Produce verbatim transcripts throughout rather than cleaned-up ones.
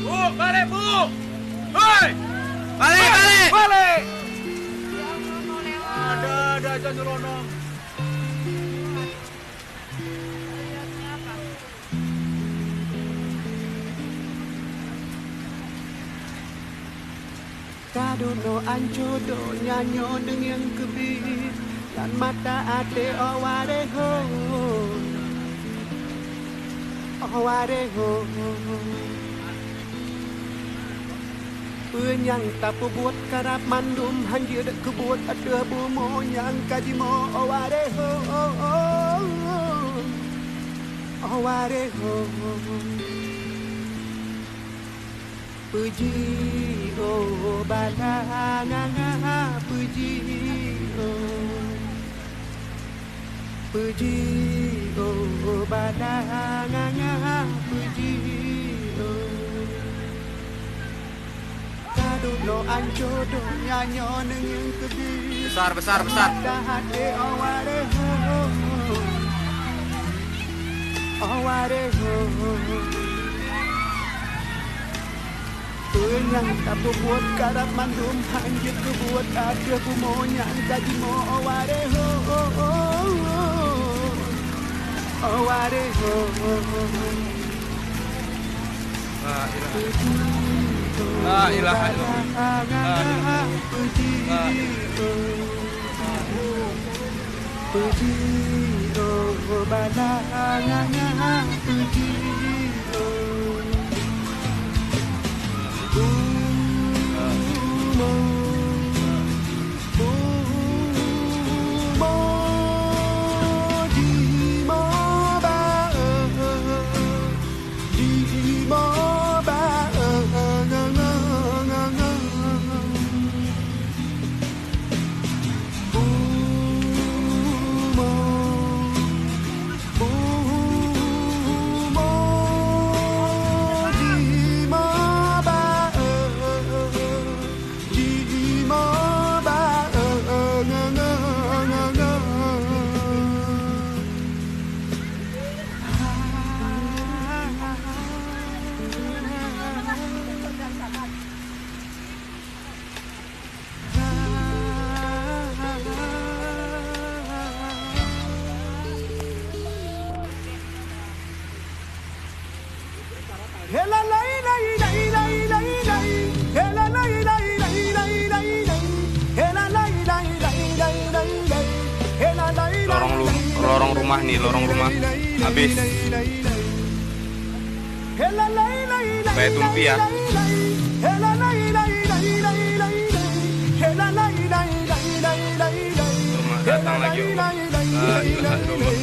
Buk, balek, Buk! Hei! Balek, balek! Balek! Ada, ada aja nyelonong. Ka dunoe ancô donya nyoe deungon keubiet, lam mata até, oh waréh ho, oh waréh ho. Peue nyang tapeubuet karab mandum hanjeuet keubuet ateueh bumoe nyang ka jimoe, oh waréh ho, oh waréh ho. Peuji, oh bala nganga, peuji, oh. Peuji, oh bala nganga, peuji, oh. Ka dunoe ancô donya nyoe neungieng keubiet. Besar, besar, besar. Dah até, oh waréh ho, oh waréh ho. Peue nyang tapeubuet karab mandum hanjeuet keubuet ateueh bumoe nyang ka jimoe, oh waréh ho, oh waréh ho. La ilaha illallah. La ilaha illallah. La ilaha illallah. Peuji, oh bala nganga, peuji, oh. Bumoe, bumoe, jimoe ba-, jimoe ba-, Lorong lu-, lorong rumah nih, lorong rumah. Habis. Bayar tumpi ya. Selamat datang lagi, Allah. La ilaha illallah.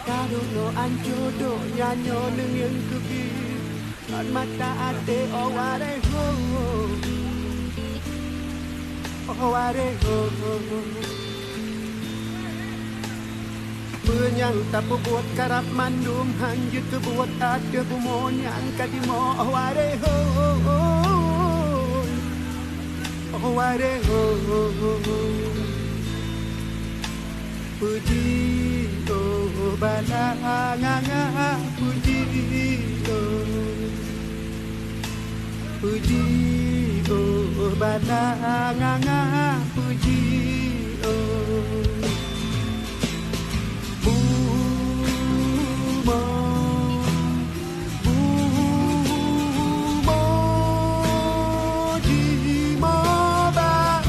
Ka dunoe ancô donya nyoe neungieng keubiet. Ngon mata até, oh waréh ho, oh waréh ho. Peue nyang tapeubuet karab mandum hanjeuet keubuet ateueh bumoe nyang ka jimoe, oh waréh ho, oh waréh ho. Peuji, oh bala nganga, peuji, oh. Peuji, oh bala nganga, peuji, oh. Bumoe, bumoe, jimoe ba-,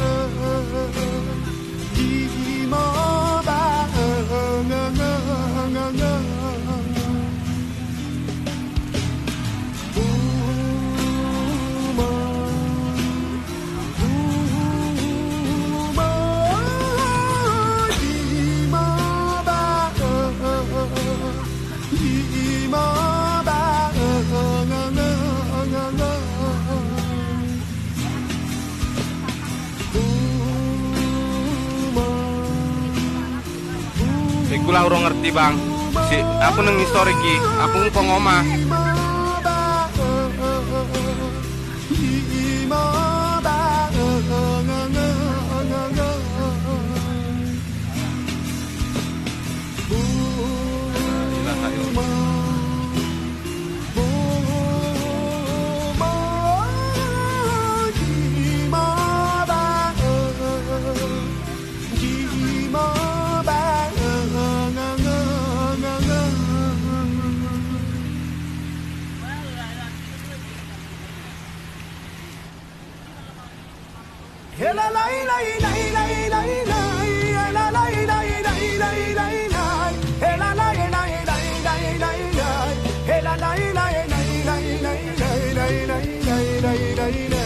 Sikulah ureueng ngerti, Bang. Si, aku neng historik ki, aku muphom oma. Hela lai lai lai lai lai lai, hela lai lai lai lai lai lai, hela lai lai lai lai lai lai, hela lai lai lai lai lai lai lai lai lai.